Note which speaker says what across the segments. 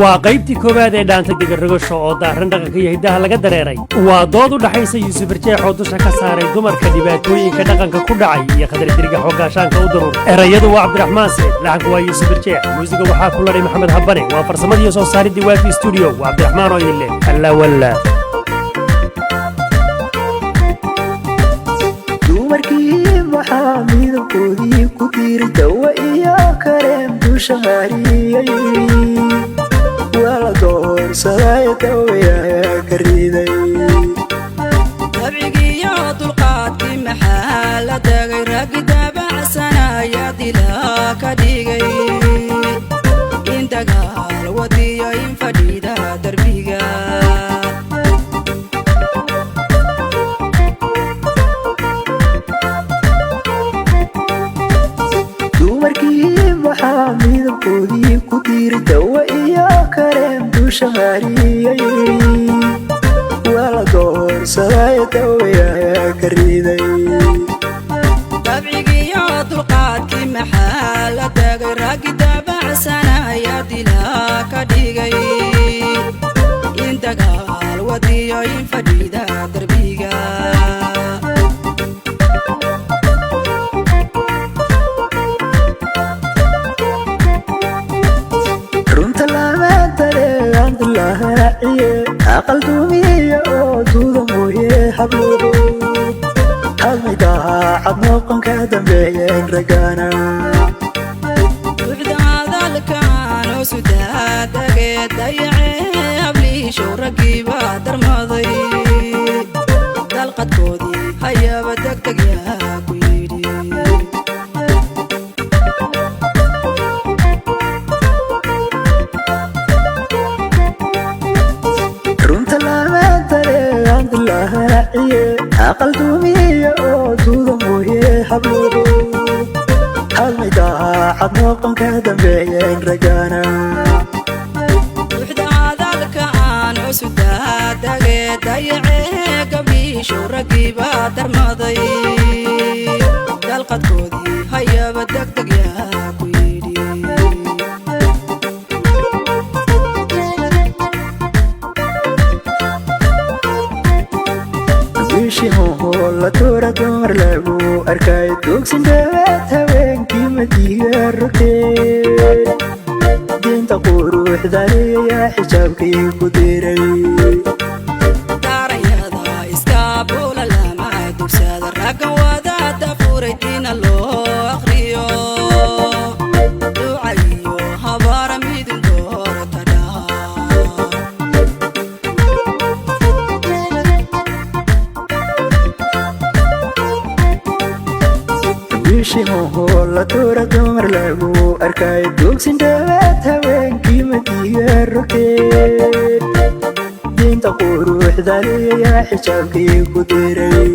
Speaker 1: Waa qaybtii koowaad ee dhaanta digarogosho oo daaran dhaqanka iyo hiddaha laga dareeray. Waa dood u dhaxaysa Yuusuf Arjeex oo dusha ka saaray dumarka dhibaatooyinka dhaqanka ku dhacay iyo Khadar Dirgax oo gaashaanka u daruur. Erayadu waa Cabdiraxmaan Seed, laxanku waa Yuusuf Arjeex, muusiga waxaa ku ladhay Maxamed Habane. Waa farsamadiiyo soo saaridii Waafi Stuudiyo. Waa Cabdiraxmaan oo idin leh alla walla.
Speaker 2: Dumarkii maxaa midabkoodii ku diiray? Dawa iyo kareem dusha mariyey, waa la doorsaday, dawayaa ka riday.
Speaker 3: Dabcigiiyo dulqaadkii maxaa la tagay? Raggi dabacsanaya dila ka dhigay, in dagaal wadiyo in fadhiida darbiga.
Speaker 2: Dumarkii maxaa midabkoodii ku diiray? Dawa iyo kareem dusha mariyey, waa la doorsaday, dawayaa ka riday.
Speaker 3: Dabcigiiyo dulqaadkii maxaa la tagay? Raggi dabacsanaya dila ka dhigay, in dagaal wadiyo in fadhiida darbiga.
Speaker 2: Runta lama dareegan dilaaciye, aqal dumiya oo duuda mooye, habluhu hadmay daacad noqon ka dambeeyeen raggana.
Speaker 3: Buuxda hadalkan oo sudaadage dayacee habliishow, raggiibaa darmaday, dalqadkoodii hayaba degdeg yaa ku yidhi.
Speaker 2: Runta lama dareegan dilaaciye, aqal dumiya oo duuda mooye, habluhu hadmay daacad noqon ka dambeeyeen raggana.
Speaker 3: Buuxda hadalkan oo sudaadage dayacee gabdhiishow, raggiibaa darmaday, dalqadkoodii hayaba degdeg yaa ku yidhi.
Speaker 2: Bishimuhu la tuura dumar lagu arkay dugsin dhawaad, haweenkii madiga rogtee, diinta quruxdaliyaa xijaabkii ku diray.
Speaker 3: Daarayada iska buula lama dugsada, raggan wadaada furay diina loo akhriyo, duca iyo habaara midun doortadha.
Speaker 2: Bishimuhu la tuura dumar lagu arkay dugsin dhawaad, haweenkii madiga rogtee, diinta quruxdaliyaa xijaabkii ku diray.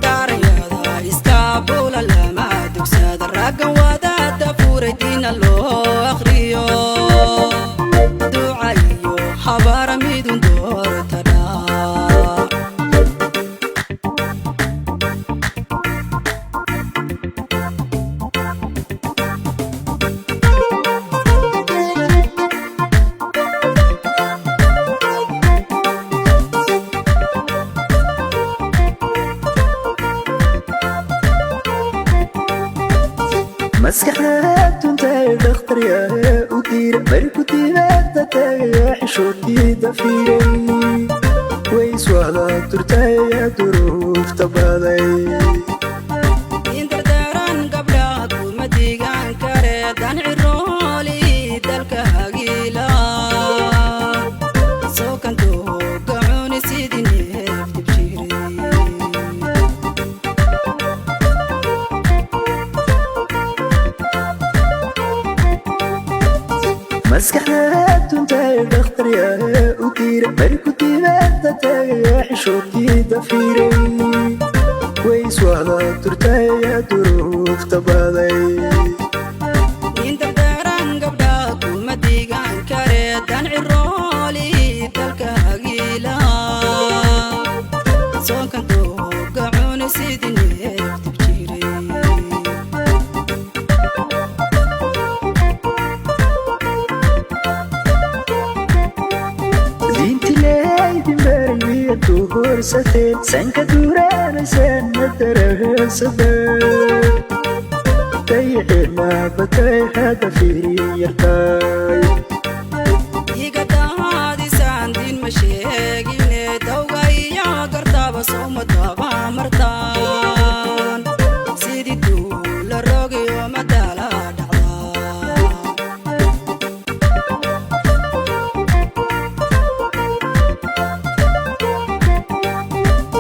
Speaker 3: Daarayada iska buula lama dugsada, raggan wadaada furay diina loo akhriyo, duca iyo habaara midun doortadha.
Speaker 2: Maskaxda duntay dhakhtaryaa u diira, marku dibaadda tagaya xishoodkii dafiiray, wayswada turtaya duruufta baday.
Speaker 3: Indardaran gabdhaha kuma digan kare, dancirooli dalka hagila soo kantooga cuni sidii neef dibjiray.
Speaker 2: Maskaxda duntay dhakhtaryaa u diira, marku dibaadda tagaya xishoodkii dafiiray, wayswada turtaya duruufta baday.
Speaker 3: Indardaran gabdhaha kuma digan kare, dancirooli dalka hagila soo kantooga cuni sidii neef dibjiray.
Speaker 2: duhursateen, sanka duuraanaysaan madarahesada. Dayicina batay hada fiiri yartay.
Speaker 3: Iga daadisaan diin ma sheegine, dawga iyo gartaaba sowma daba martaan, sidii duula rogayo madaala dhacdaa.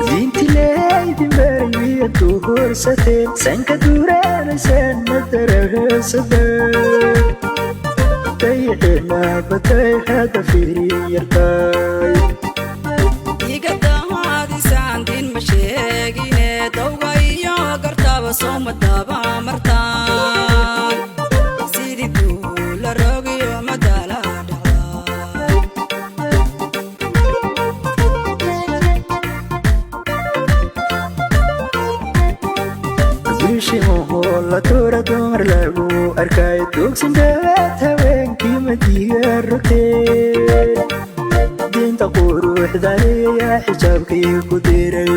Speaker 2: Diinti leydin baray miya duhursateen, sanka duuraanaysaan madarahesada. Dayicina batay hada fiiri yartay.
Speaker 3: Iga daadisaan diin ma sheegine, dawga iyo gartaaba sowma daba martaan, sidii duula rogayo madaala dhacdaa.
Speaker 2: Bishimuhu la tuura dumar lagu arkay, dugsin dhawaad haweenkii madiga rogteen. Diinta quruxdaneeyaa xijaabkii ku diray.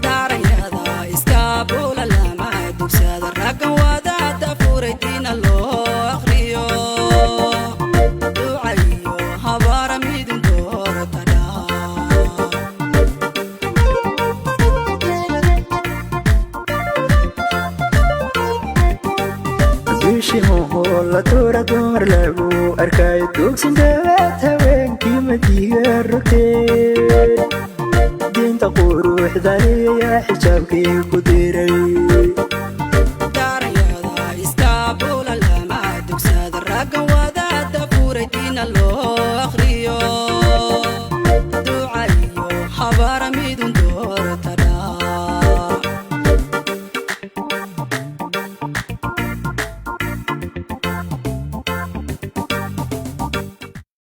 Speaker 3: Daaranyada iska buula lama dugsada, raggan wadaada furay diina loo akhriyo, duca iyo habaara midun doortadha.
Speaker 2: Bishimuhu la tuura dumar lagu arkay, dugsin dhawaad haweenkii madiga rogteen. Diinta quruxdaneeyaa xijaabkii ku diray.
Speaker 3: Daaranyada iska buula lama dugsada, raggan wadaada furay diina loo